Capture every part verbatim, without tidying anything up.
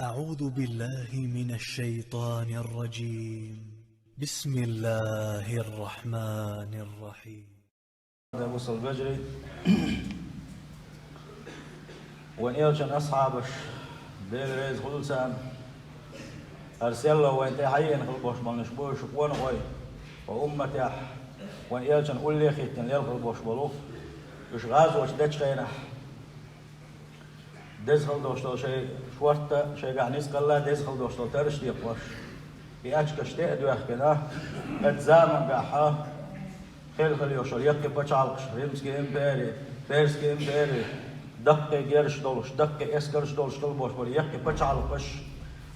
أعوذ بالله من الشيطان الرجيم. بسم الله الرحمن الرحيم. Бусалба вежарий, вайн элчан асхьабаш, Дела реза хуьлда царна, хӀара селла вайна тӀе хьаена хила болуш болнаш бу уьш къонахой, вайн умматехь, вайн элчан уллехь хӀиттина лелла хила болуш болу, уьш гӀазот дечу хенахь, деза хила долуш долу шайн шортта, шайгахь низкъалла деза хила долуш долу тарраш декъош, и аьчкаш тӀе а доьхкина, оцу замангахь хилла хила йолуш йолу яккхий пачхьалкхаш, Римский импери, Перский импери, даккхий герзаш долуш, даккхий эскарш долуш хила болуш болу яккхий пачхьалкхаш,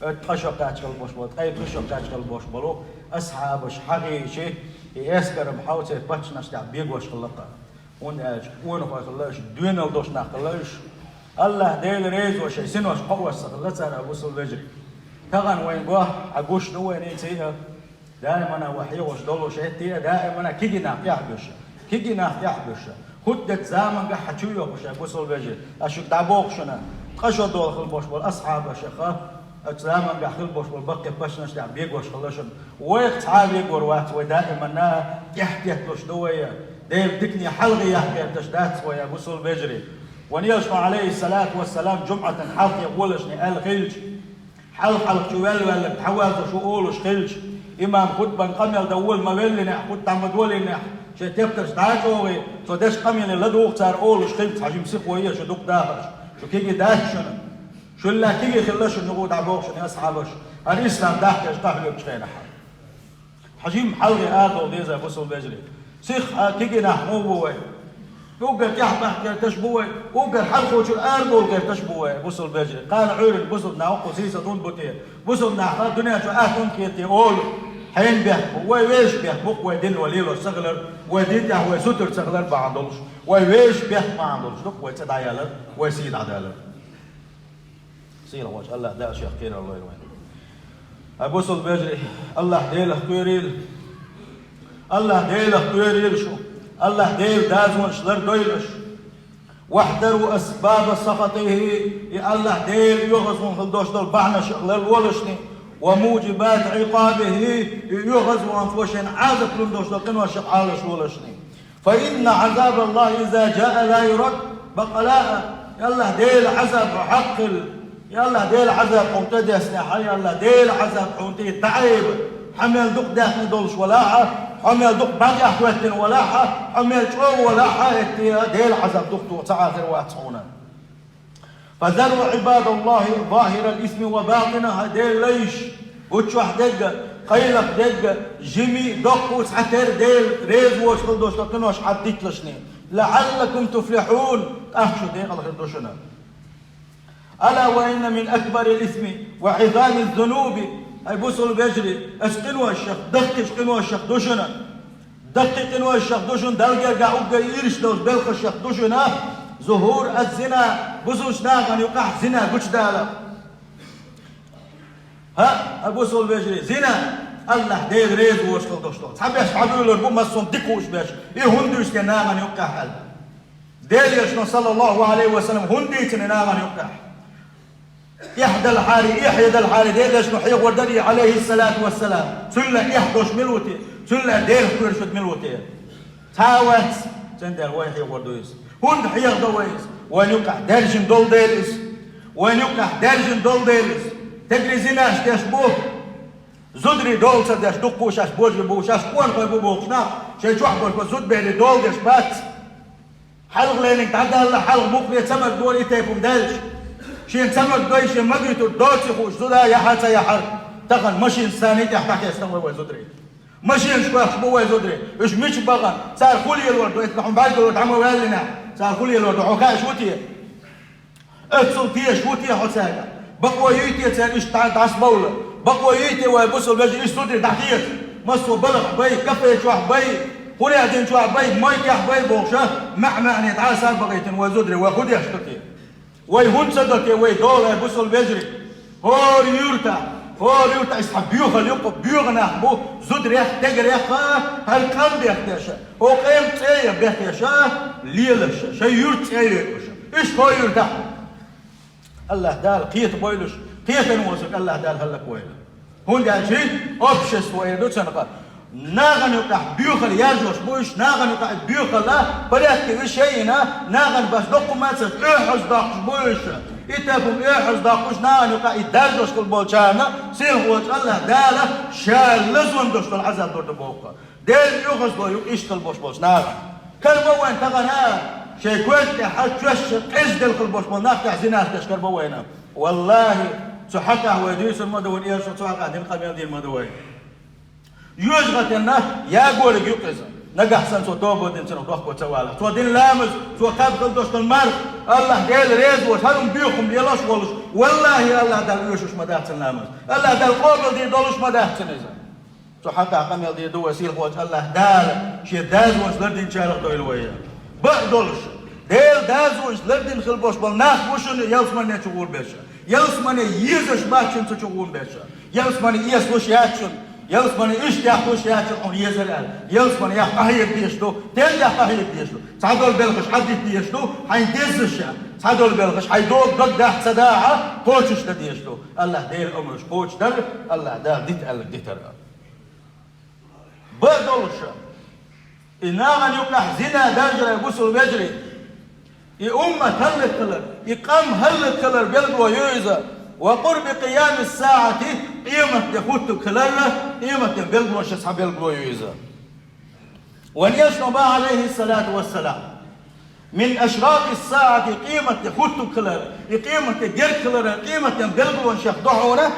оцу ткъа шо кхаьчна хила болуш болу, ткъе кхо шо кхаьчна хила болуш болу асхьабаш хьагӀийчи, и эскар-м хьовсий паччахьаш тӀехь бегош хилла-кх. ХӀунда аьлча къонахой хилла уьш, доьналла долуш нах хилла уьш. АллахӀ Дела резо шайн синош кхоош ца хилла цара, бусалба вежарий. Тахана вайн гохь а гуш ду вайна цӀий а, даимана вай хьехош долуш хӀетте а, даимана кегий нах тӀехь буьша, кегий нах тӀехь буьша. ХӀутту дечу замангахь хьан чу йохуш, бусалба вежарий, ас шуьга дӀабоху шуна, ткъа шо долу хила болуш болу асхьабашха, оцу замангахь хила болуш болу баккхий паччахьаш тӀехь бегош хилла шуна. Вайх цхьа а вегор вац, вай даимана тӀехь тетталуш ду вай. Делан дикане хьалхе яккха гӀерташ дац вай, бусалба вежарий. Вайн элчано, Ӏалайхиссалату вассалам, жумӀатан хьалхе гӀолашна аьлла хилча, хьалха-хьалха чу ваьлла-ваьлла дӀавазлуш ву олуш хилча, имам хутбан къамел дан вола ма веллинехь, хутба дӀа ма долийнехь, шайн тептарш дӀа а чӀогӀий, цо дечу къамеле ладугӀу цара олуш хилча, хьажим сихо е шу дукха дахарш, шу кегий дац шуна. Шуьлла кегий хилла шуна юха дӀабоху шуна асхьабаш, хӀара ислам дахкеш къахьоьгучу хенахь. Хьажим хьалхе арадовла деза, бусалба вежарий. Сиха а кегий нах муха бу вай? Уггар тӀехь бахка гӀерташ бу вай, уггар хьалхочуьра арадовла гӀерташ бу вай, бусалба вежарий. Кхана Ӏуьйранна бусалба нах хӀокху сийсаза хӀунда бу те? Бусалба нах дуьнен чу атта хӀунда хета те олу? Хьенан бехк бу? Вай вешан бехк бу-кх вай дино лелош ца хилар, вай дин тӀехь вай сутара ца хилар бахьана долуш. Вай вешан бехк бахьана долуш ду-кх вай цӀе дӀаялар, вай сий дӀадалар. Сийлахь волчу АллахӀ Дала шех кхерар лойла вайна. Ай бусалба вежарий, АллахӀ Делах кхерийла. АллахӀ Делах кхерийла шу. АллахӀ Делан дозанаш лардойла аша. «واحذروا أسباب سخطه», и АллахӀ Делан оьгӀазвахана хила долуш долу бахьанашах ларлолашний, «وموجبات عقابه», и оьгӀазваханца шайна Ӏазап лун долуш долу къиношах Ӏалашволашний. «فإن عذاب الله إذا جاء لا يرد». Бакъ ала а, я АллахӀ Делан Ӏазап хьо хьакхилла, я АллахӀ Делан Ӏазап хьуна тӀедеснехь, я АллахӀ Делан Ӏазап хьуна тӀе даӀийба, хьан мел дукха даьхни долуш валахь а, хьан мел дукха бӀаьргех хӀоьттина валахь а, хьан мел чӀогӀа валахь а, хӀетте а Делан Ӏазап дукха тоха ца Ӏахир вац хьуна. «فذروا عباد الله ظاهر الإثم وباطنه», хьайн Делан лайш, гучохь дерг а, кхайлакх дерг а, жимий а, доккхий а, цхьатерра Дела реза воцуш хила долуш долу къинош хьан диталашний. «لعلكم تفلحون», тӀаккха шу декъала хир ду шуна. «ألا وإن من أكبر الإثم وعظام الذنوب», хӀай бусалба вежарий, оцу къиношах, даккхийчу къиношах ду шуна. Даккхий къиношах ду шуна, Далла гергахь уггар ирча долчу белхашах ду шуна, «ظهور الزنا», бусалбачу нахана юкъахь зина гучудала. ХӀаъ, хӀай бусалба вежарий, зина, АллахӀ Дела реза воцуш хила долуш долу. Цхьаберш хьабуьйлур бу, массо а дика хууш берш, и хӀунда дуьйцу те нахана юкъахь аьлла. Делан Элчано, саллаллаху Ӏалайхи ва саллам, хӀунда дийцина нахана юкъахь? Эхь далахьара, эхь далахьара, Делан Элчано хьехор дара, Ӏалайхиссалату вассалам. Цуьнан эхь долуш мила ву те? Цуьнан деррих кхоьруш мила ву те? Цхьа а вац, цундела вай хьехор ду иза. ХӀунда хьехадо вай иза? Вайн юкъахь даьржина долу дела иза. Вайн юкъахь даьржина долу дела иза. Стегарий зинаш деш бу. Зударий дола ца деш, дуккха а шаьш божарий бу, шаьш къонахой бу бохуш нах, шайн чохь болуш болу зудаберий дола деш бац. Хьалха лайниг дӀадалла, хьалха мукъане цамарг дора и тайпа хӀума даьлча. Шена цамарг дой, шен ма дуьйцур, доций хууш, зуда яхьа а ца яхьара. Тахана машинашца царна и тӀехь дӀахецна вай, вай зударий. Машинаш кхоьхьуш бу вай зударий. Уьш мича бахана? Цара хӀун лелор ду, эцна хьуна бӀаьрг ло дӀа ма ваьллинехь. Цара хӀун лелор ду, хьо хаьаш ву те? Оццул теша ву те хьо цаьрга? Бакъо юй те церан иштта дӀа-, дӀасабовла? Бакъо юй те вай бусалба вежарий иштта зударий дӀахеца? Массо а балхахь бай, кафе чохь бай, хӀун аьлла дина чохь бай, майкехь бай бохуш, маьӀ-маьӀне дӀа а сарбахийтина вай зударий, вай хӀун деш ду те? Вай хӀунда ца до те вай дола, бусалба вежарий? ХӀора юьртахь, хӀора юьртахь иза хьан боьхалла юкъа боьха нах бу, зударех, стегарех а, хӀара къам бехдеш а, хӀокху къеман цӀе а бехдеш а, лелаш а, шайн юьртан цӀе а йойтуш а. Иштта хӀора юьртахь. АллахӀ Дала кхета бойла уж, кхетам бац, АллахӀ Дала хӀаллаквойла. ХӀунда аьлча общество ер ду цунах. Нахана юкъахь боьхалла яржош бу уж, нахана юкъахь боьхалла, порядке вещей йина, нахана баш доккха мацаш оьхьаз доккхуш бу уж. И тайпа оьхьаз доккхуш нахана юкъахь и даржош хила болчарна, сийлахь волчу АллахӀ Дала ша лазам долуш долу Ӏазаб лур ду боху. Делан оьгӀазло ю иштта хила болуш болчу нахана. Кара бу вайн тахана шайн коьрта тӀехь чоьш къежделла хила болуш болу нах тӀехь зинаш деш кара бу вайна. ВаллахӀи, цу хьакъехь вай дуьйцур ма ду вайн, элчано цу хьакъехь дина къамел дийр ма ду вай. Жоьжахатин нах ягориг ю-кх иза. Нагахь санна цо тоба дина цунах дохко ца валахь. Цо дина ламаз, цо кхаьбна хила долуш долу марха, АллахӀ Дела реза волуш, хӀара хӀума боьхам лелош волуш, валлахӀи, АллахӀ Дала оьшуш ма дац цуьнан ламаз. АллахӀ Дала къобалдийр долуш ма дац цуьнан иза. Цу хьакъехь къамел дийр ду вай сийлахь волчу АллахӀ Дала шен дозанаш лардинчарах дойла вай. Бакъ долуш, Делан дозанаш лардина хила болуш болу нах бу шуна ялсамане чу гӀур берш. Ялсамане езаш бац шуна цу чу гӀур берш. Ялсамане эцалуш яц шуна, ялсамане иштта яхлуш яц шуна хьуна езар аьлла. Ялсаманехь къахьега дезаш ду, тендехь къахьега дезаш ду. Цхьадолу белхаш хьадита дезаш ду, хьайн деззаш а. Цхьадолу белхаш хьайн догу дог дахьа ца дахьа, кхочуш дан дезаш ду. АллахӀ Делан омраш кхочушдар, АллахӀ Дала дита аьлларг дитар а. Бакъ долуш, и нахана юкъахь зина даржаран бусул вежарий, и уммат хӀаллакьхилар, и къам хӀаллакьхилар белгало ю иза, ва къурби къиямис-саӀати, къематде хӀуттург хиларна, къематде белгалонаш цхьа белгало ю иза. Вайн элчано боху, Ӏалайхиссалату вассалам, «Мин ашратис-саӀати», къематде хӀуттург хилар, и къематде герга хилар, къематде белгалонех ду хьуна,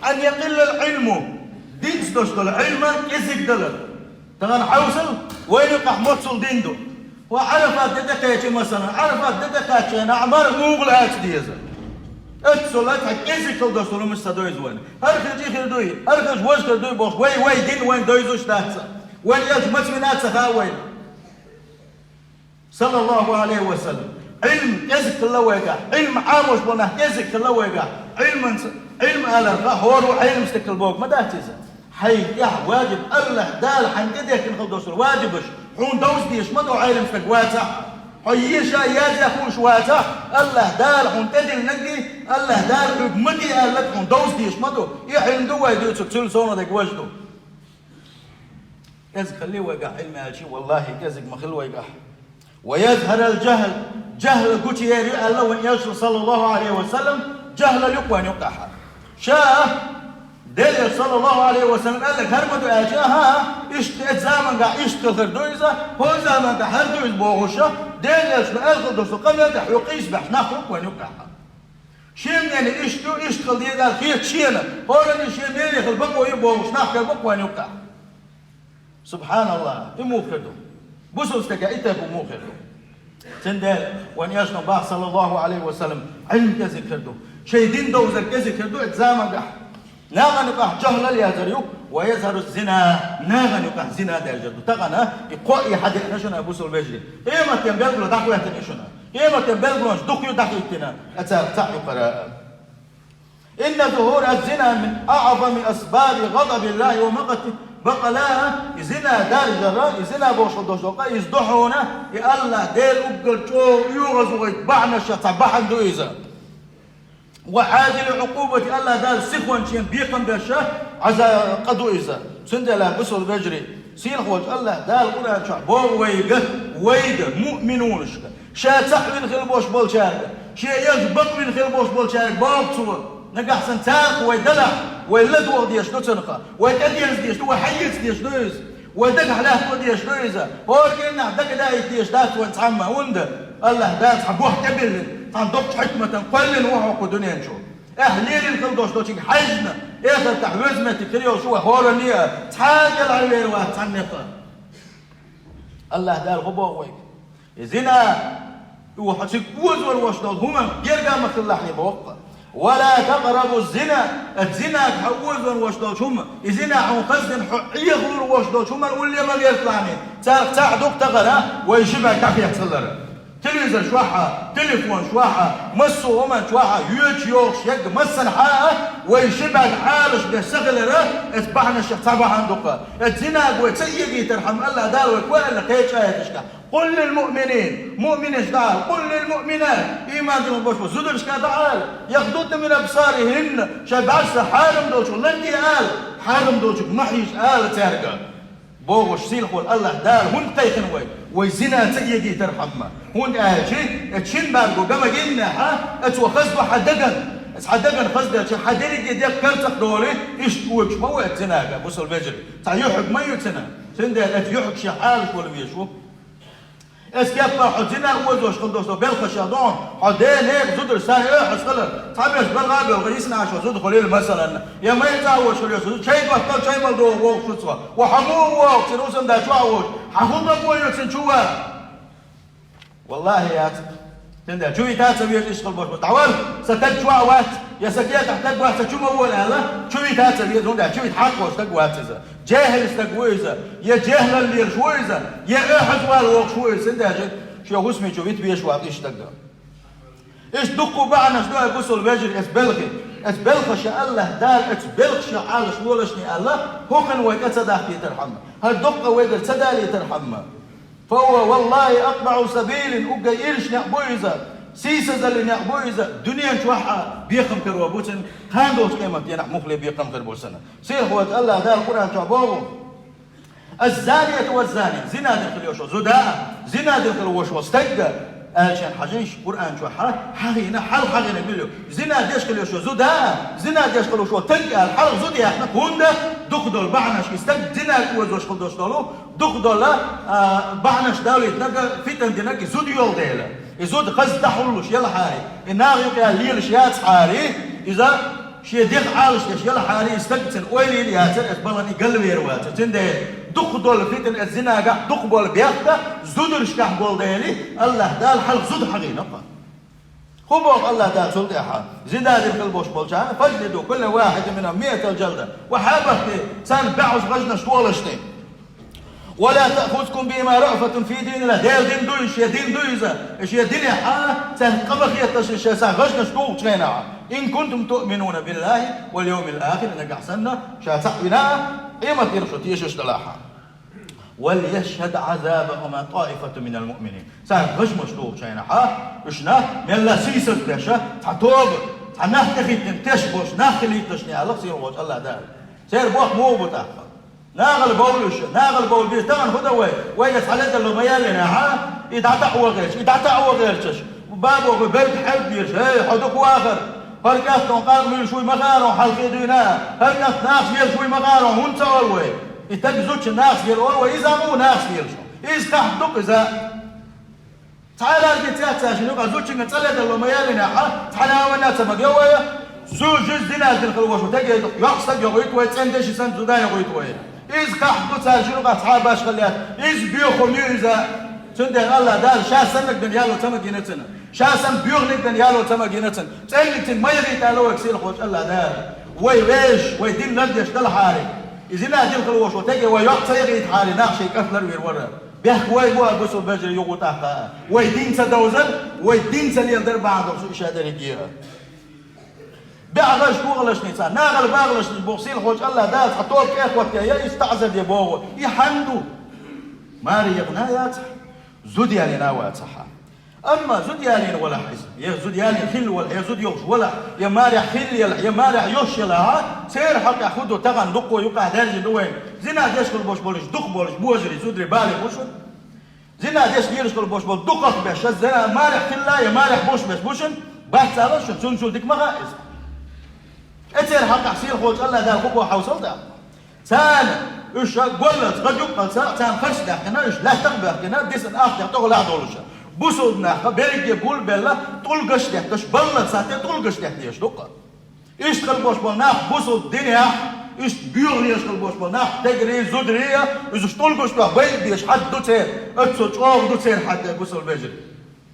«ан якъиллал Ӏилму», динца долуш долу Ӏилма кӀезиг далар. Тахана хьовсал, вайна юкъахь моццул дин ду. Ва Ӏарафат де тӀекхечи, масалан, Ӏарафат де тӀекхаччахьана ахь марха муха лаца деза? Оццул а цхьа кӀезиг хила долуш долу хӀуманаш ца дойзу вайна. ХӀара хилча и хир дуй, хӀара хилча важа хир дуй бохуш, вай, вай дин вайна дойзуш дац. Вайн элча маца вина а ца хаьа вайна. Саллаллаху Ӏалайхи ва саллам. Ӏилма кӀезиг хилла вайгахь, Ӏилма Ӏамош болу нах кӀезиг хилла вайгахь, Ӏилманца, Ӏилма аларх хӀора а Ӏилма стаг хила бохург ма дац иза. Хьайн тӀехь ваджиб, АллахӀ Дала хьайна тӀедехкина хила долуш долу ваджибаш, хьуна довза дезаш ма ду Ӏилма стаг вацахь. Хьо еша а, язъян а хууш вацахь, АллахӀ Дала хьуна тӀедиллинарг, АллахӀ Дала хьоьга ма де аьлларг хьуна довза дезаш ма ду. И Ӏилма ду вай дуьйцург, цуьнан совнахдерг важа ду. КӀезиг хилла вайгахь Ӏилма аьлча, валлахӀи, кӀезиг ма хилла вайгахь. «Ва язхарал жахӀл», жахӀл гучуер ю аьлла вайн элчано, саллаллаху Ӏалайхи ва саллам, жахӀлал ю-кх вайн юкъахь. Ша, Делан элча, саллаллаху Ӏалайхи ва саллам, аьлларг хӀара ма ду аьлча, аха, иштта оцу заманчохь иштта хилла хир ду иза, хӀокху заманчохь хӀара ду иза бохуш, Делан элчано аьлла хила долуш долу къамел тӀехь хьо къийсабеш нах бу-кх вайн юкъахь. Шен мнение иштта ду, иштта хила деза аьлла хета шена, хӀоранна шен мнение хила бакъо ю бохуш нах хир бу-кх вайн юкъахь. СубхьаналлахӀ, и муха хир ду? Бусалба стага и тайпа муха хир ду? Цундела вайн элчано боху, саллаллаху Ӏалайхи ва саллам, Ӏилма кӀезиг хир ду. Шайн дин довзар кӀезиг хир ду оцу заманчохь. Нахана юкъахь жахӀлал яцар ю, ва язхару зина, нахана юкъахь зина даьржар ду. Тахана и кхоъ а хьадеана шуна, бусалба вежарий. Къематден белгало дӀахӀоьттина шуна. Къематден белгалонаш дукха ю дӀахӀиттина, ткъа царах цхьаъ ю-кх хӀара. «Инна зухураз-зина мин аӀзами асбаби гӀадабиллахӀи ва макътихӀ». Бакъала, и зина даржар, и зина бохуш долу къа, иза ду хьуна, и АллахӀ Дела уггар чӀогӀа оьгӀазвахийтинчу бахьанех цхьа бахьана ду иза. «Ва Ӏаджили Ӏукъубати», АллахӀ Дала сихонца шена бекхам беш Ӏаза-, къа ду иза. Цундела, бусалба вежарий, сийлахь волчу АллахӀ Дала Къуръан чохь боху вайга, вайга, муъминунашка, Ша цхьаъ вина хила болуш болчаьрга, Шен элча бакъвина хила болуш болчаьрга боху Цо. Нагахь санна царах вай далахь, вай ладогӀа дезаш ду цунах, вай тӀедерза дезаш ду, вай хьаэца дезаш ду иза. Вай дагахь лаьтто дезаш ду иза. ХӀора кӀирнахь дагадаийта дезаш дац вайн цхьамма, хӀунда АллахӀ Дала цхьа бохь тӀебиллина, цхьана доккхачу хьикматан кхоьллина ву хьо кху дуьнен чу. Эхь лелийна хила долуш долчуьнга хьаьжжина, эхартахь веза меттиг хир йолуш ву вай хӀоранна а, цхьа а кӀелхьарвер вац цхьаннех а. АллахӀ Дала хӀун боху вайга? И зина, и ву хьо цига озор волуш долу хӀума герга а ма хилалахь боху. «Ва ла такърабу зина», а зинага хьо озор волуш долчу хӀума, и зина хьуна хаза дина хьо Ӏехалур волуш долчу хӀуманна улле ма гӀерталахь. Царах цхьаъ ду-кх тахана вай ши бӀаьрг дӀахецалара. Телевизор чохь а, телефон чохь а, массо а хӀуман чохь а, йоьдуш йогӀуш ерг массанхьа а, вай ши бӀаьрг Ӏалаш беш ца хилар, эцу бахьанашех цхьа бахьана ду-кх. Эцу зинага вай ца эгийтархьама, АллахӀ Дала вай кхоьллина кхечу аяташкахь: «قل للمؤمنين», муъминашка дӀаала, «قل للمؤمنات», ийман диллина болчу зударшка дӀаала, «يغضضن من أبصارهن», шайн бӀаьрса хьарам долчух лан де ала, хьарам долчух ма хьийша ала цаьрга. Бохуш сийлахь волу АллахӀ Дала хӀунда кхайкхина вай? Вай зина ца эгийтархьама. ХӀунда аьлча, эцу шина бӀаьрго ган ма гиннехь, эцо хаза ду хьан дагана. Эцу хьан дагана хаза делча, хьан дерриге дегӀ карцах долий, иштта оьгуш ма ву эцу зинага, бусалба вежарий. Цхьа юьхьиг ма ю цуьнан. Цундела эцу юьхьигашех Ӏалаш вала везаш ву. Эцу кеппара хьо зина озош хила долуш долу белхаш а ду хьуна, хьо ден, нехан, зударша санна оьхьаз хилар, цхьаберш белха а боьлхура, йисина хьан шо зуда хуьлийла, масалан, я майра цӀа а волуш хуьлуш, зуда чай доттал, чай мала догӀу вогӀуш ву цо. Ва хьо муха вогӀу, цуьнан хӀусамда чохь а волуш, хьан хӀун дан бохуьйту цуьнан чу ван? Валлахьи, яц. Цундела чу вита а ца веза иштта хила болуш бу. ДӀавала, сан таг чохь а вац, я сан кепехь таг вац, сан чу ма вола аьлла, чу вита а ца веза, хӀунда аьлча чу вита хьакъ волуш стаг вац иза. Жехьил стаг ву иза, я жехьлалла лелаш ву иза, я оьхьаз вала вогӀуш ву иза, цундела шен хӀусаме чу вита везаш вац иштта стаг. Иштта дуккха а бахьанаш ду, ай бусалба вежарий, эцу белхи. Эцу белхаша АллахӀ Дала, эцу белхаша Ӏалаш лолашний аьлла, хӀокхуьнан вай тӀе ца дахкийтархьама, хӀара доккха вайгара ца далийтархьама. «فهو والله أقبح سبيل», уггай ирча некъ бу иза, сийсазаллин некъ бу иза, дуьнен чохь а бекхам каро бу цуьнан, кхана долчу къематдийнахь муххале бекхам хир бу цуьнан. Сийлахь волчу АллахӀ Дала Къуръан чохь боху: «الزانية والزاني», зина дина хила йолуш волу зуда а, зина дина хила волуш волу стаг а, аьлла шен хьажийша, Къуръан чохь а хьахийна, хьалха хьахийна мила ю. Зина деш хила йолуш волу зуда а, зина деш хила йолуш волу стаг а аьлла, хьалха зуда яьккхина, хӀунда дукха долу бахьанаш, и стаг зинага озош хила долуш долу, дукха долу, а, бахьанаш далийтинарг, фитна динарг и зуда йолу дела. И зуда хаза дӀахьуллуш елахьара, и наха юкъа лелаш яцахьара, иза шен дегӀ Ӏалаш деш елахьара, и стаг цуьнан ойла йина яцара, эцу баланна и галвер вацара. Цундела дукха долу фитна эцу зинагахь, дукха болу бехк а зударшкахь болу дела, АллахӀ Дала хьалха зуда хьахийна-кх. ХӀун боху АллахӀ Дала цул тӀаьхьа? Зина дина хила болуш болчарна: «فاجلدوا كل واحد منهم مائة جلدة». Ва хьабахте, царна бӀозза гӀажнаш толаш те. «ولا تأخذكم بهما رأفة في دين الله». Делан дин ду иза, шен дин ду иза. Шен динехь а, цаьрга къа ма хеталаш, шен царна гӀажнаш тухучу хенахь а. «إن كنتم تؤمنون بالله واليوم الآخر», нагахь санна, ша цхьаъ вина а, къематдийнахь шу тешаш делахь а. «وليشهد عذابهما طائفة من المؤمنين». Цаьрга гӀажмаш тухучу хенахь а, уьш нах, мелла сийсаз беш а, цхьа тоба, цхьа нах тӀехӀиттина теш болуш нах хилийталаш, аьлла сийлахь волчу АллахӀ Дала. Церан бохам муха бу тӀаккха? Нахала бовлуш, нахала бовла беза, тахана хӀун дан вай? Вайга цхьа ледарло ма яьллинехь а, и дӀатаӀо гӀерташ, и дӀатаӀо гӀерташ. Бабо хӀу берг хьаьвда дезаш, хӀей, хьо дукха вахар. ХӀара кӀант хьуна къаркъа муьйлуш вуй ма хаьара хьуна, хьалхе дуьйна. ХӀара кӀант нахаца лелаш вуй ма хаьара хьуна, хӀунда ца олу вай? И стаг зудчун нахаца лела олу вай, иза а ма ву нахаца лелаш. Иза тахьта ду-кх иза. Цхьа а ларге цецъяьлла шена юкъа зудчуьнга цӀа ледарло ма яьллинехь а, цхьана а ванна а ца магайо вай, зу-, жуьжа зина дина хила волуш волу стаге йоккха стаг йохуьйту вай, цӀена деши санна зуда йохуьйту вай. Иза тахьта ду цара шена юкъахь цхьа а башхалла яц. Иза боьха хӀума ю иза. Цундела АллахӀ Дала ша саннарг дина яло ца магийна цунна. Ша санна боьханиг дина яло ца магийна цунна. ЦӀенниг цуьнга ма яхийта аьлла вайга сийлахь волчу АллахӀ Дала. Вай вешаш, вай дин лардеш делахьара, и зина дина хила волуш волу стаге вай йоккха ца яхийтахьара, нах шайн кӀант ларвийр вара. Бехк вай бу а, бусалба вежарий, юха тӀаккха а. Вай дин ца довзар, вай дин ца леладар бахьана долуш ду и ша дерриге а. БӀозза гӀаж тухалашний царна, нахала багӀалашний боху сийлахь волчу АллахӀ Дала цхьа тоба тӀе а хӀоттае, я иза таӀзар де боху. И хьанна ду? Маре яхана а яцахь, зуда ялийна а вацахь. Амма зуда ялийна валахь иза, я зуда ялийна хилла валахь, я зуда йолуш валахь, я марехь хилла ялахь, я марехь йолуш ялахь, церан хьокъехь хӀун ду, тахана дуккха юкъахь даьржина ду вайна. Зина деш хила болуш болу уьш дукха болуш божарий, зударий бале бу шуна? Зина деш лелаш хила болуш болу дукхах беш, шаьш зина марехь хилла я марехь болуш беш бу шуна? Бац ала шуна, цунна цул дика ма хаьа иза. Ткъа церан хьокъехь сийлахь волчу АллахӀ Дала хӀун боху хьовсал тӀаккха? Царна уьш а голлалц, гӀадюккъалц а царна харц даьккхина, уьш лаьттах а баьхкина, дисина ахтех тӀехула а долуша. Бусалба нах берриге гулбелла, тӀулгаш а детташ, баллалц сахьте тӀулгаш а детта дезаш ду-кх. Иштта хила болуш болу нах бусалба динехь, иштта боьха лелаш хила болуш болу нах, стегарий, зударий а, иза уьш тӀулгаш тӀехь байа а безаш хьадда ду церан, оццул чӀогӀа ду церан хьадда, бусалба вежарий.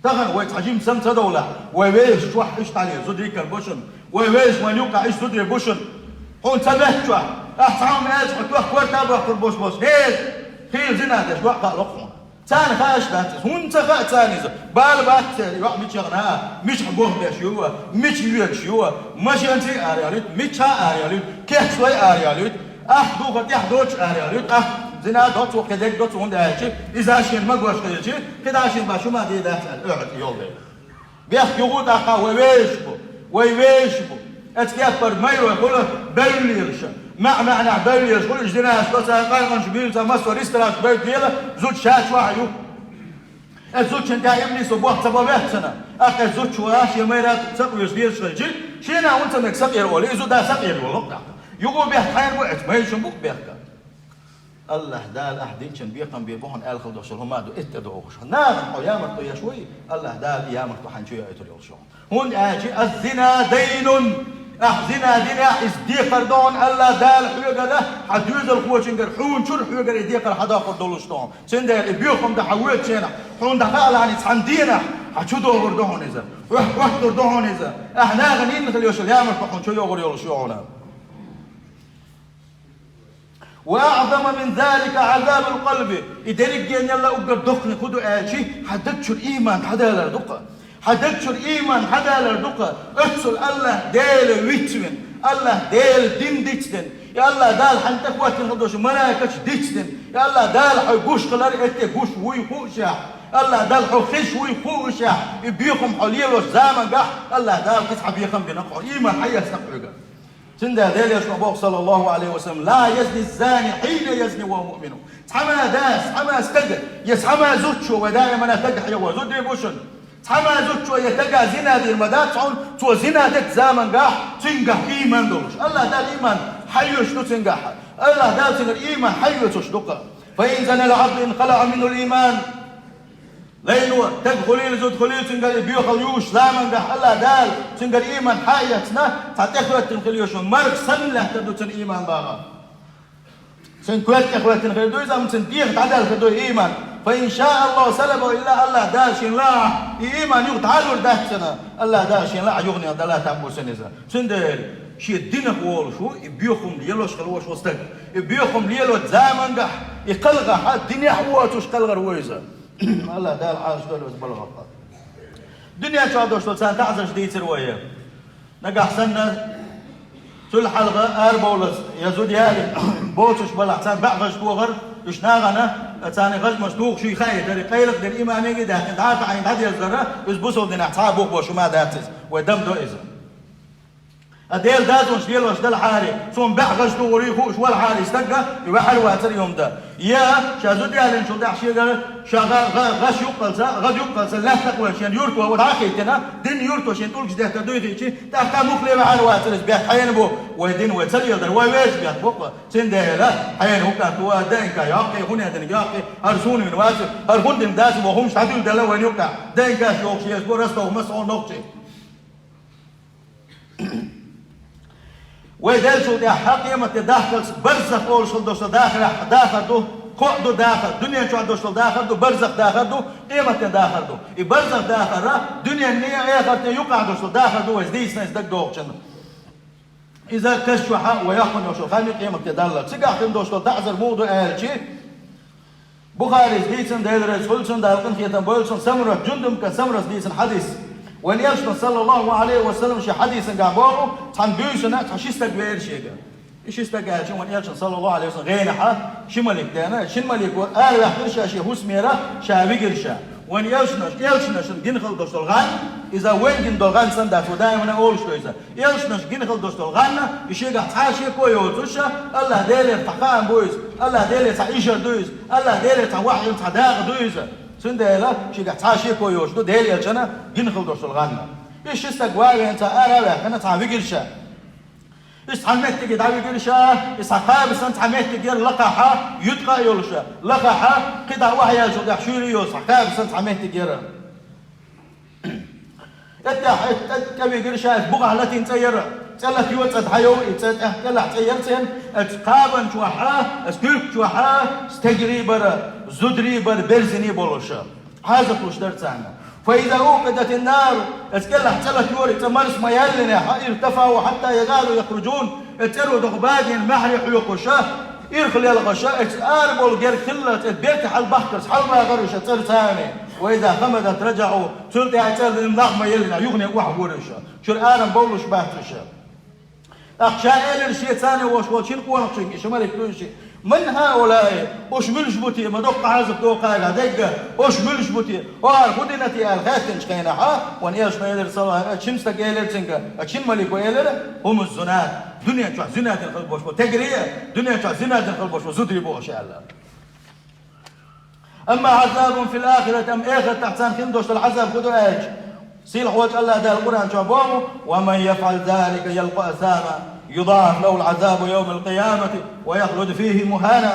Тахана вай цхьа жимма сама ца довлахь, вай вешаш чохь иштта хьале зударий карабо шуна, вай вешаш вайн юккъахь иштта зударий бу шуна. Хьуна ца беттачохь, ахь цхьа хӀума аьлча, хьо тоьхна корта а бохкур болуш болчу, хӀей, хийла зина деш, ваъ, кхаало-кх хьуна. Царна хаа дац иза, хӀунда ца хаьа царна иза? Бала бац церан, йоӀ мичахь на, мичахь болх беш ю, мича воьдуш ю, машенций араяьлуьйту, мичахь араяьлуьйту, кечлой араяьлуьйту, ахь духар тӀехь доцуш араяьлуьйту, ахь зина доцу, кхидерг доцу, хӀунда аьлча, иза шена магош хилча, кхидӀа шена баш хӀума дийр дац аьлла, оьгӀаз йолу дела. Бехк юху тӀаккха вай вешаш бу, вай вешаш бу. Эцу кеппара майрой хуьлу бевллелаш, маьӀ-маьӀнехь бевллелаш хуьлу, уьш зинаш до, цара къаркъанаш буьйлу, цара массо рестораш бевлла, зуда ша чохь а ю. Эцу зудчун тӀехь иблисо бохь ца бан ваьццана, тӀаккха эцу зудчо а шен майрра сакъоьруш дезаш хилча, шена хӀунда ца мега сакъера олий, и зуда сакъера йолу тӀаккха. Юху бехк хьайна бу, эцу майрачун бу бехк. Аллахь Дала ахь динчун бекхам бе бохьун аьлла хила долуш хӀума ду, итт тӀедогӀуш. Нахана хьо ямартло еш вуй, Аллахь Дала и ямартло хьайна чу яйтур йолуш хьо. ХӀунда аьлча ас зина дайнун, ахь зина динехь, иза декхар ду хьуна Аллахь Дала хьоьгара, хьан доьзалхочуьнгара, хьуна чуьра хьоьгара и декхар хьадоккхур долуш ду хьуна. Цундела и бекхам дан хьан воьдучу хенахь, хьуна дӀахаалахьана цхьана дийнахь, хьан чу догӀур ду хьуна иза. Хьох хӀоттур ду хьуна иза. Ахь нахана йина хила йолуш ямартло хьуна чу йогӀур йолуш ю хьуна. وأعظم من ذلك عذاب القلب. И дерригенал а уггар доккханиг хӀун ду аьлча, хьан даг чуьра ийман хьадалар ду-кх. Хьан даг чуьра ийман хьадалар ду-кх. Оццул Аллахь Дела вицвина, Аллахь Дела дин дицдина, и Аллахь Дала хьайна тӀехӀоьттина хила долуш малайкаш дицдина, и Аллахь Дала хьо гуш хилар, эттӀе гуш вуй хуушехь, Аллахь Дала хьо хезаш вуй хуушехь, и бекхам хьо лелош замангахь Аллахь Дала кхин цхьа бекхам бина-кх хьо, ийман хьаэцна-кх хьоьга. Цундела Делан Элчано боху, саллаллаху Ӏалайхи ва саллам: «لا يزني الزاني حين يزني وهو مؤمن». Цхьамма дас, цхьамма стага, я цхьамма зудчо, вай даимана стага хьехо, зуда бу шуна. Цхьамма зудчо я стага зина дийр ма дац хьуна, цо зина дечу замангахь, цуьнгахь ийман долуш. Аллахь Дала ийман хьайоьцуш ду цуьнгахь. Аллахь Дала цуьнгара ийман хьайоьцуш ду-кх. «فإن زنى العبد انخلع منه الإيمان». Лайно, стаг хуьлийла, зуда хуьлийла, цуьнгара и боьхалла юуш замангахь Аллахь Дала цуьнгара ийман хьаэцна, цхьа тӀехӀоьттина хила йолуш марха санна лаьттар ду цуьнан ийман бахар. Цуьнан коьрта тӀехӀоьттина хир ду иза, амма цуьнан дегӀах дӀадаьлла хир ду ийман. «فإن شاء الله سلبه», илла Аллахь Дала шена лаахь, и ийман юха дӀалур дац цуьнан, Аллахь Дала шена лаахь юханехьа дала там бу цуьнан иза. Цундела шен динах волуш ву, и боьхам лелош хила волуш ву стаг. И боьхам лелочу замангахь, и кхалхахь, динехь а воцуш кхалхар ву иза. Аллахь Дала Ӏалашдойла веза балхах. Дуьнен чохь долуш долу царна таӀзарш дийцира вай. Нагахь санна, цул хьалха арабовлаза, я зуда ялийна, боцуш балахь, царна баьӀ гӀаж тохар, уьш нахана, царна гӀажмаш тухуш ю хаийтара, къайлакх дерг имамега даьккхина, дӀа а таӀийна дӀадерзара, иза бусалба динехь цхьа а бух беш хӀума дац иза. Вай дам до иза. Ткъа Делан дозанаш лелош делахьара, цунна баьӀ гӀаж тухур ю хууш велахьара и стаг, и ваьхьар вацара и хӀума дан. Я ша зуда ялийначул тӀаьхьа шегара, ша гӀа-, гӀа-, гӀаш юккъалца, гӀад юккъалца, лаьттах вай шен юрто ву дӀахийтина, дин юрто шен тӀулгаш деттар дуй хиъчи, тӀаккха муххале ваьхьар вацара иза, бехк хьайна бу, вай дин вай ца леладара, вай вешан бехк бу-кх. Цундела хьайна хӀун кӀант ву, ДНК йоккхий, хӀун динарг йоккхий, хӀара суна вина вацара, хӀара хӀун дина дац, вай хӀумаш дӀадуьйладелла вайна юккъехь, ДНК-ш йохуш еза бу, Ростов, массо а нохчий. Вай деллачул тӀаьхьа къематде дахкалц барзах олуш хила долуш долу дахарехь дахар ду, кхоъ ду дахар, дуьнен чохь долуш долу дахар ду, барзах дахар ду, къематде дахар ду. И барзах дахар а дуьненний а, эхартний а юкъахь долуш долу дахар ду, вайца дийцина иза дагадогӀучунна. Иза каш чохь а вай йоккхун йолуш йолу хан ю къематде даллал. Цигахь хин долуш долу таӀзар муха ду аьлчи, Бухарис дийцина, Дела реза хуьлда цунна, Дала къинхетам бойла цунна, Самурат, Джундуб кӀант Самурас дийцина хьадис. Вайн Элчано, саллаллаху Ӏалайхи ва саллам, шен хьадисангахь боху, цхьана буьйсана цхьа ши стаг веара шега. И ши стаг аьлча, вайн Элчано, саллаллаху Ӏалайхи ва саллам, гӀенахь ши малик деана, шина малико араваьхкира ша шен хӀусамера, ша вигира ша. Вайн Элчанаш, Элчанашна гина хила долуш долу гӀан, иза вайна гина долу гӀан санна дац, вай даимана олуш ду иза. Элчанаш гина хила долуш долу гӀан, и шегахь цхьа а шеко йоцуш, Аллахь Делера цхьа хаам бу иза, Аллахь Делера цхьа ишар ду иза, Аллахь Делера цхьа вахьйина цхьа дакъа ду иза. Цундела шегахь цхьа а шеко йоцуш ду Делан Элчана гина хила долуш долу гӀан. И ши стаг ван а веана цхьа ара а ваьккхина, цхьа вигира ша. Иза цхьа меттиге дӀавигира ша, иза цхьа кхаба санна цхьа меттиг яра лакхахь, юьткъа а йолуш, лакхахь, кхидӀа охьаяьллачул тӀаьхьа шуьйра йолуш, цхьа кхаба санна цхьа меттиг яра. ТӀеттехь, тӀе, тӀе, тӀе вигира ша, иза бухахь латийна цӀе яра, цӀе латайо, цӀа дӀайов, и цӀе тӀехь кӀелахь цӀе яра церан, оцу кхабан чохь, оцу куьрка чохь стегарий бара, зударий бара, берзиний болуш. Хьаза кхуш дара царна. فإذا أوقدت النار, оцу кӀелахь цӀе латайора, и цӀе марса ма яьллинехь, ارتفعوا حتى يكادوا يخرجون, оцу цӀеро дукха багийна маьхьарий хьоькхуш, Ирхал ялхаша, эцу ара болу герга хиллалц, эцу берта хьалбахкарца хьалбагӀара уьш цӀарца. وإذا خمدت رجعوا, цул тӀаьхьа цӀарна нах ма еллина, юхане охьавора уьш. Чуьра ара бовлуш бац уьш. ТӀаккха ша элира шен царна вош волчу шина къонахчуьнга, и ши малик дуьйцу: من هؤلاء؟ Уьш муьлш бу те, ма доккха Ӏазап дохкарга дегга, уьш муьлш бу те? ХӀара хӀун дина те аьлла хаьттинчу хенахь, вайн Элчано элира, саллаллаху алейхи ва саллям, шина стага элира цуьнга, а шина малико элира: هم الزناة. Дуьнен чохь зина дина хила болуш болу тегере, дуьнен чохь зина дина хила болуш болу зударий бу уьш аьлла. أما عذابهم في الآخرة, амма эхартахь царна хин долуш долу Ӏазаб хӀун ду аьлча, сийлахь волчу Аллах Дала Къуръан чохь боху: ومن يفعل ذلك يلق أثاما يضاعف له العذاب يوم القيامة ويخلد فيه مهانا.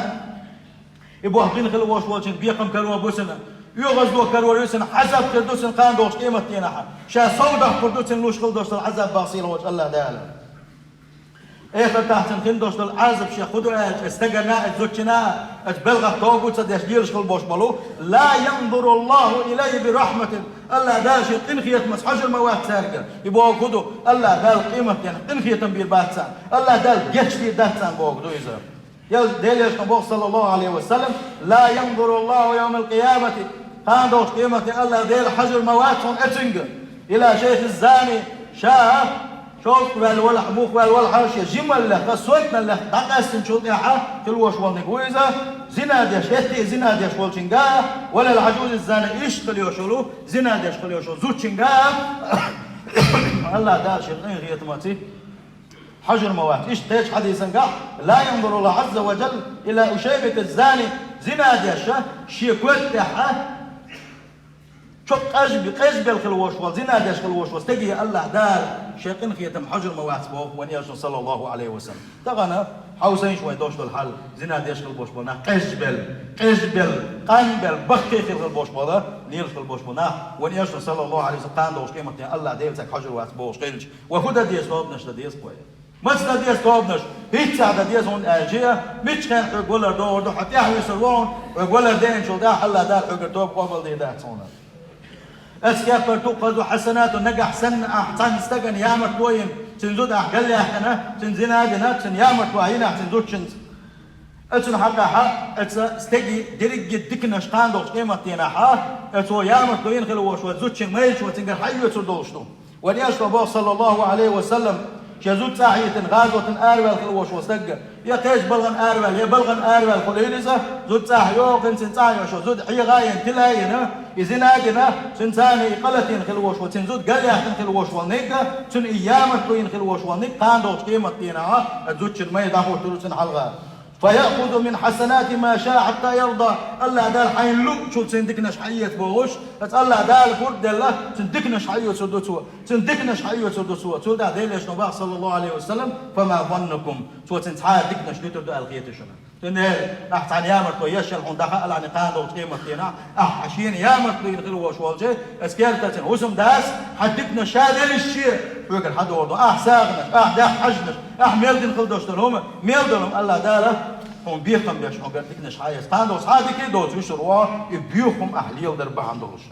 И боху дина хила волуш волчуьнга бекхам каро бу цунна, оьгӀазло карор ю цунна, Ӏазаб хир ду цунна кхана долчу къематдийнахь. Ша сов доккхур ду цунна луш хила долуш долу Ӏазаб боху сийлахь волчу Аллах Дала. Эхартахь цунна хин долуш долу Ӏазап шех хӀун ду аьлча, эцу стагана, эцу зудчина, эцу белхах тоба ца деш лелаш хила болуш болу: لا ينظر الله إليه برحمة. Аллах Дала шен къинхетамца хьожур ма вац цаьрга. И боху хӀун ду? Аллах Дала къематдийнахь къинхетам бийр бац царна. Аллах Дала гечдийр дац царна боху ду иза. Я Делан Элчано боху, саллаллаху алейхи ва саллям: لا ينظر الله يوم القيامة. Кхана долчу къематдийнахь Аллах Дела хьожур ма вац хьуна эцуьнга. إلى الشيخ الزاني, ша шовзткъа ваьлла валахь, муха ваьлла валахь, шен жималлех, сонталлех дӀакъаьстинчул тӀаьхьа хила волуш волниг ву иза, зина деш, хӀетте а зина деш волчуьнга, ولا العجوز الزانية, иштта хила йолуш волу, зина деш хила йолуш волу зудчуьнга Аллах Дала шен къинхетамца хьожур ма вац. Иштта кхечу хьадисангахь: لا ينظر الله عز وجل إلى أشيمة الزاني. Зина деш, шен кот тӀехь чо къежбе-, къежбелла хила волуш волу, зина деш хила волуш волу стеге Аллах Дала шен къинхетам хьожур ма вац боху вайн Элчано, саллаллаху алейхи ва саллям. Тахана хьовсийша вайн долуш долу хьал, зина деш хила болуш болу нах къежбелла, къежбелла, къанбелла, баккхий хила болуш болу, лелаш хила болуш болу нах, вайн Элчано, саллаллаху алейхи ва саллям, кхана долчу къематдийнахь Аллах Дела цаьрга хьожур вац бохуш хилча, вай хӀун дан деза, тобанаш дан деза вай? Маца дан деза тобанаш? ХӀинццехь дан деза, хӀунда аьлча, миччахьа хьоьга валар догӀур ду, хьо тӀаьхьавуьсур ву хьуна, хьоьга валар деанчул тӀаьхьа Аллах Дала хьоьгара тоба къобалдийр дац хьуна. Эцу кепара تؤخذ حسناته, нагахь санна ахь цхьана стагана ямартло йина, цуьнан зуда ахь галъяьккхина, цуьнан зина дина, цуьнан ямартло ахь йина ахь цуьнан зудчуьнца. Оцунна хьакъехьа, оцу стеган дерриге диканаш кхана долчу къематдийнахьа, оцо ямартло йина хила волуш волу зудчуьнга майрачо цуьнгара хьаоьцур долуш ду. Вайн Элчано боху, саллаллаху алейхи ва саллям, шен зуда цӀахь а йитина, гӀазотана араваьлла хила волуш волу стаг, я кхечу балхана араваьлла, я балхана араваьлла хуьлийла иза, зуда цӀахь а йохийна, цуьнан цӀахь а йолуш йолу зуда хьегӀа а йина, тила а йина, и зина а дина, цуьнан цӀахь а и къа латийна хила волуш волу, цуьнан зуда галъяьккхина хила волуш волу нигга, цунна и ямартло йина хила волуш волу нигга кхана долчу къематдийнахьа оцу зудчун май дӀахӀуттур ю цуьнан хьалха. فيأخذ من حسناته ما شاء حتى يرضى. Аллах Дала хьайна луучул цуьнан диканаш хьаэца бохуш, аса Аллах Дала хӀунда делла, цуьнан диканаш хьаоьцур ду цо, цуьнан диканаш хьаоьцур ду цо. Цул тӀаьхьа Делан Элчано боху, саллаллаху алейхи ва саллям: فما ظنكم, цо цуьнан цхьа а диканаш дуьтур ду аьлла хетий шуна? Цуьнан аьлла, ахь цхьана ямартло еш йолу хьуна даха а лаьцна кхана долчу къематдийнахь, ахь хьан шена ямартло йина хила волуш волчу, аса кертацина хӀусамдас, хьан диканаш ша деллаш шен, хьоьгара хьан догӀу ду, ахь сагӀанаш, ахь даьхна хьаьжнаш, ахь мел дина хила долуш долу хӀума, мел долу хӀума Аллах Дала хьуна бекхам беш, хьуна гар диканаш хьаэца. Кхана долу цхьа а дика а доцуш, вуьшур ву, и боьха хӀума ахь леладар бахьана долуш.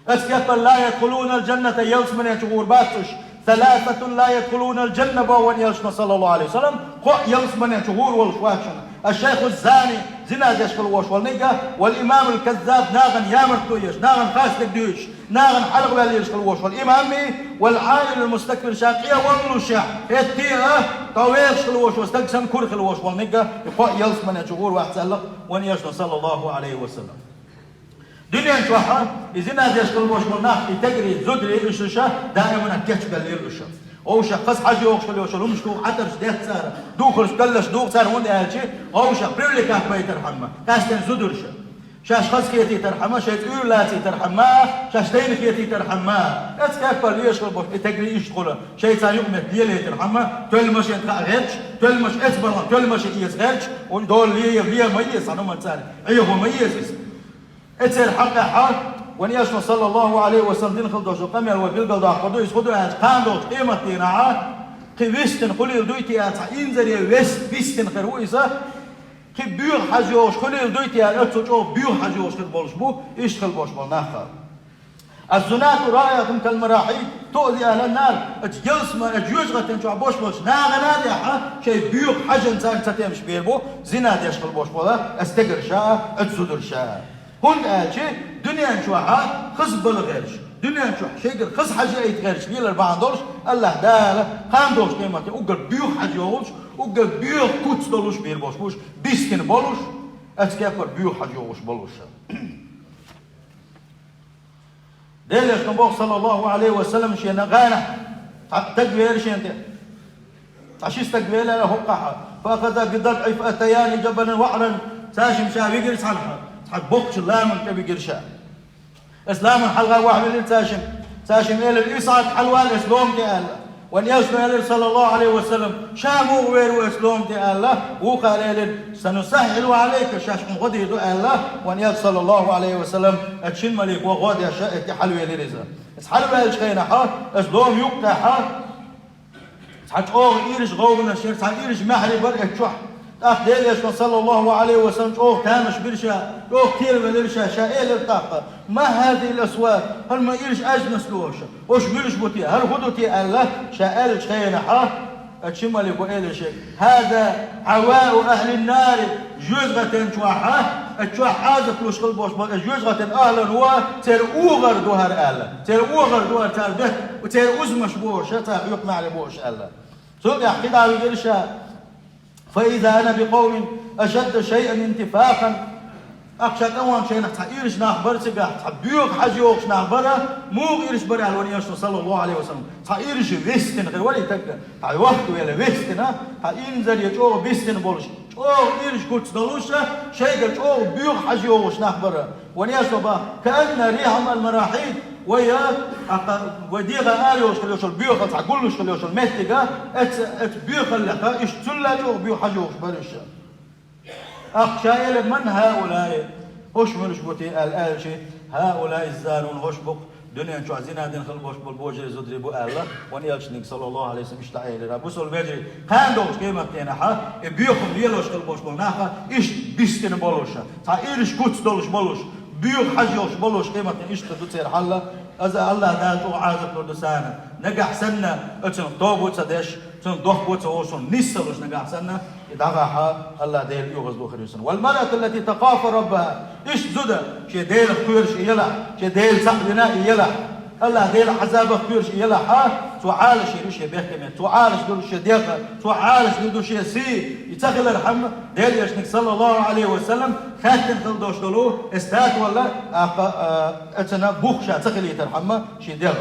Аса кепара لا يدخلون الجنة, ялсамане чу гӀур бац уьш. ثلاثة لا يدخلون الجنة, боху вайн Элчано, саллаллаху алейхи ва саллям, кхоъ ялсамане чу гӀур волуш вац шуна. الشيخ الزاني, зина деш хила волуш волу нигга, والإمام الكذاب, нахана ямартло еш, нахана хастаг дуьйцуш, нахана хьалхаваьлла лелаш хила волуш волу имамми, والعائل المستكبر, ша къе валлушехь, хӀетте а, тхьовехаш хила волуш волу стаг санна кура хила волуш волу нигга, и кхоъ ялсамане чу гӀур вац аьлла вайн Элчано, саллаллаху алейхи ва саллям. Дуьнен чохь и зина деш хила волуш болу нах, и тегри, зударий, уьш даимана кечбелла лела уьш. Вовшах хаза хьажа йогӀуш хила йолуш, хӀумаш дугӀу хьатарш деттара, духарш, каллаш дугӀу цара, хӀунда аьлча вовшах привлекать байтархьама, къаьстина зударша. Шаьш хаза хетийтархьама, шайн цӀуьйра лацийтархьама, шаьш дайна хетийтархьама. Эцу кеппара леш хила болуш, и тегри иштта хуьлу, шайца юкъаметтиг лелийтархьама, тоьлла машен тӀе а гӀерташ, тоьлла машен, эцу балхана тоьлла машен эца гӀерташ, уьш дола ле, ле ма эца, хьан хӀуманца, Ӏехо ма эца иза. Эцеран хьакъехьа, вайн Элчано, саллаллаху алейхи ва саллям, дина хила долуш долу къамел вай билгалдоккхур ду, иза хӀун ду аьлча, кхана долчу къематдийнахьа, кхин вистина хуьлийла дуй те аьлла, цхьа инзаре вис-, вистина хир ву иза, кхин боьха хьажа йогӀуш хуьлийла дуй те аьлла, оццул чӀогӀа боьха хьажа йогӀуш хир болуш бу, иштта хила болуш болу нах. الزناة راعية كالمراحيض, تؤذي أهل النار, оцу ялсаманин, оцу жоьжахатин чохь болуш болчу нахана а тӀехь шайн боьха хьажанца ца темаш бийр бу, зина деш хила болуш болу оцу стегарш а, оцу зударш а. ХӀунда аьлча дуьнен чохь хаза бала гӀерташ, дуьнен чохь шайгара хаза хьажа айта гӀерташ лелар бахьана долуш, АллахӀ Дала кхана долчу къематдийнахь уггар боьха хьажа йогӀуш, уггар боьха куц долуш бийр болуш бу уьш, бистина болуш, оцу кепара боьха хьажа йогӀуш болуш. Делан Элчано боху, саллаллаху Ӏалайхи ва саллам, шена гӀанахь цхьа стаг веара шена тӀе. Цхьа ши стаг велара хӀокхахь. فأخذا بضلعه فأتيا جبلا وعرا. Цаьршимма ша вигира цхьаьнахьа, цхьа боккхачу ламанна тӀе вигира ша. Оцу ламанна хьалха вахьа велира цаьршимма. Цаьршимма элира: «Исхьакх, хьалавала оцу лома тӀе», – аьлла. Вайн Элчано элира, саллаллаху Ӏалайхи ва саллам: «Ша муха вер ву оцу лома тӀе?» – аьлла. Вукхара элира: «سنسهل عليك, шаьш хьуна гӀо дийр ду», – аьлла. Вайн Элча, саллаллаху Ӏалайхи ва саллам, оцу шина малико гӀо деш, оцу тӀе хьалавелира иза. Иза хьалаваьллачу хенахь, оцу лома юккъехь цхьа чӀогӀа ирча гӀовгӀанаш яра, цхьа ирча маьхьарий бара оцу чохь. ТӀаккха Делан Элчано, саллаллаху Ӏалайхи ва саллам, чӀогӀа тамаш бира ша, чӀогӀа кхеравелира ша, ша элира тӀаккха: «ما هذه الأصوات, хӀара ма ирча аьзнаш ду хӀорш, хӀорш муьлш бу те, хӀара хӀун ду те?» – аьлла, ша аьллачу хенахь, оцу шина малико элира шега: «هذا هواء أهل النار, жоьжахатин чохь, оцу чохь Ӏазап луш хила болуш болу оцу жоьжахатин ахӀлано церан охӀар ду хӀара», – аьлла. «Церан охӀар ду хӀара, цара бехк, церан узамаш бу хӀорш, цара хьоькху маьхьарий бу хӀорш», – аьлла. Цул тӀаьхьа кхидӀа вигира ша: «فإذا أنا بقوم أشد شيئا انتفاخا». ТӀаккха ша тӀаьхьа шайнах цхьа ирча нах бара цигахь, цхьа боьха хьажа йогӀуш нах бара, муха ирча бара аьлла вайн Элчано, саллаллаху Ӏалайхи ва саллам. Цхьа ирча вистина хир вара и стаг, цхьа йохка велла вистина, цхьа инзаре чӀогӀа бистина болуш, чӀогӀа ирча куц долуш, шайгара чӀогӀа боьха хьажа йогӀуш нах бара. Вайн Элчано боху: «كأن ريحهم المراحيض». Вай, а, а, вай дегӀан ара йолуш хила йолуш боьхалла, цхьа гуллуш хила йолуш меттиг, а, оцу, оцу боьхаллех, а, иштта цул а чӀогӀа боьха хьажа йогӀуш бара уьш. ТӀаккха ша элира: «من هؤلاء, хӀорш муьлш бу те?» – аьлла аьлча: «هؤلاء الزانون, хӀорш бу-кх дуьнен чохь зина дина хила болуш болу божарий, зударий бу», – аьлла, вайн Элчанга, саллаллаху Ӏалайхи ва саллам, иштта Ӏелира. Бусалба вежарий, кхана долчу къематдийнахь и боьхам лелош хила болуш болу нах иштта бистина болуш, цхьа ирча куц долуш болуш, боьха хьажа йолуш болуш, къематдийнахь иштта ду церан хьал. Иза АллахӀ Дала чӀогӀа Ӏазап лур ду царна. Нагахь санна оцунах тоба ца деш, цунах дохко ца вовшун нисса луш нагахь санна, и дӀагӀахь, АллахӀ Дела оьгӀаз ду хир ю цунна. «والمرأة التي تخاف ربها». Иштта зуда, шен Делах кхоьруш и елахь, шен Дела цхьаъ вина и елахь, АллахӀ Делан Ӏазабах кхоьруш и елахь, цо Ӏалашдийр ю шен бехке меттиг, цо Ӏалашдур ю шен дегӀ, цо Ӏалашдийр ду шен сий. И ца хилархьама, Делан Элчанга, саллаллаху Ӏалайхи ва саллам, хаьттина хила долуш долу, иза татавалла, а, а, оцунна бух ша ца хилийтархьама шен дегӀ.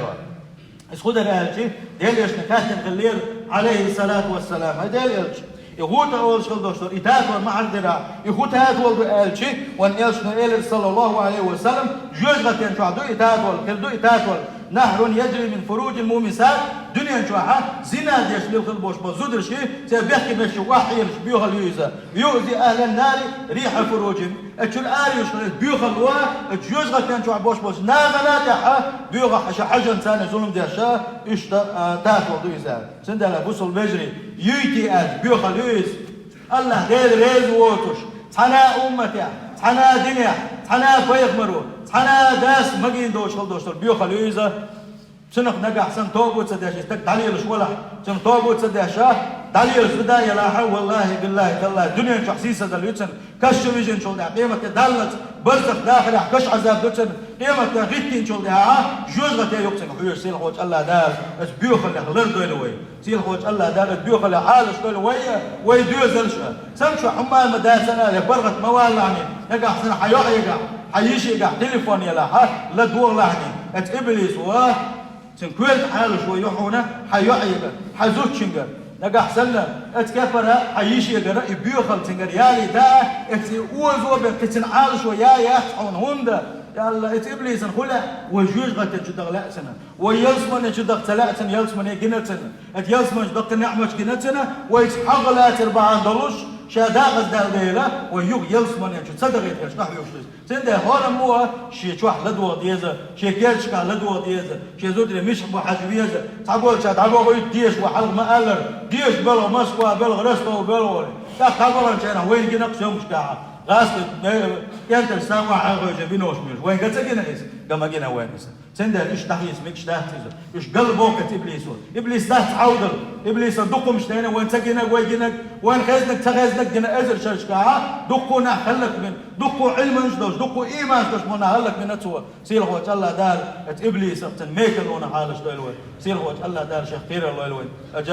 Иза хӀун дара аьлча, Делан Элчанга хаьттина хиллера, Ӏалайхи салату ва салам: «ХӀай Делан Элча, и гӀуда олуш хила долуш дара, и татавар ма хьардира, и хӀун татавар ду?» – аьлча, вайн Элчано элира, саллаллаху Ӏалайхи ва саллам: «Жоьжахатин чохь ду и татавар, хир ду и татавар. نهر يجري من فروج المومسات, дуьнен чохь зина деш лила хила болуш болу зударшка, церан бехке меттигаш охьаелаш боьхалла ю иза. يؤذي أهل النار ريح فروجهم». Оцу чуьра ара юьйлуш хила боьхалла ю, оцу жоьжахатин чохь болуш болчу нахана а тӀехь боьха хьажа, хьажанца зулам деш, иштта, а, татавар ду иза. Цундела, бусалба вежарий, юй те аьлча, боьхалла ю иза. АллахӀ Дела реза воцуш, цхьана а умматехь, цхьана а динехь, цхьана а пайхамаро, цхьана а дас магийна доцуш хила долуш долу боьхалла ю иза. Цунах нагахь санна тоба ца деш, и стаг дӀалелаш валахь, цунах тоба ца деш, дӀалелаш зуда а елахь, валлахӀи, биллахӀи, таллахӀи, дуьнен чохь сийсаздала ю цунна, каш чу вижинчул тӀаьхьа, къематде даллалц, барзах дахарехь каш Ӏазаб ду цунна, къематде хӀиттинчул тӀаьхьа, жоьжахате ю цунна хьоьжуш, сийлахьчу АллахӀ Дала оцу боьхаллех лардойла вай. Сийлахьчу АллахӀ Дала оцу боьхаллех Ӏалашдойла вай а, вай доьзалш а. Цамчохь хӀумма ма дацара, я паргӀат ма валлахьний, нагахь санна хьан йоӀ егахь, хьан йиша егахь телефон елахь, ладогӀалахьний, оцу иблисо, цуьнан коьрта Ӏалашо ю хьуна хьан йоӀ егара, хьан зудчуьнгара. Нагахь санна оцу кепара хьан йиша егара и боьхалла цуьнгара ялийта, оцу и озо бен кхин цуьнан Ӏалашо яй яц хьуна, хӀунда аьлча оцу иблисан хӀун лаьа, вай жоьжахатин чу даха лаьа цунна. Вай ялсамане чу даха ца лаьа цунна, ялсамане гина цунна. Оцу ялсамане чу даккха неӀматаш гина цунна, вайца хьагӀ лацар бахьана долуш, ша декъаза даьлла дела, вай юха ялсамане чу ца дахийта хьуьжуш ду иза. Цундела хӀораммо шен чохь ладогӀа деза, шен керташкахь ладогӀа деза, шен зударий мичахь бу хьажа веза, цхьаболчара дӀагӀо гӀуьйтта дезаш ву хьалха ма-аллара, дезаш белхь Москва белхь, Ростов белхь вай. ТӀаккха дӀабаханчарна вайна гина-кх съёмкашкахь. ГӀазкхий, э, кӀентӀаш сагӀа хьахьожа винош муьш. Вайн га ца гина иза? Га ма гина вайн иза. Цундела уьш дӀахьийца мегаш дац иза. Уьш галбохкац иблисо. Иблис дац Ӏовдал. Иблиса дукхумаш тайна вайн ца гинаг, вай гинаг, вайн хезнаг, ца хезнаг гина эзар шерашкахьа, дуккхо нах хӀаллакбина, дуккхо Ӏилманаш долаш, дуккхо иманаш долаш мо нах хӀаллакбина цо. Сийлахочу АллахӀ Дала, оцу иблисах цун мекалонах хьалаш дойла вай. Сийлахочу АллахӀ Дала шех кхерар лойла вайн.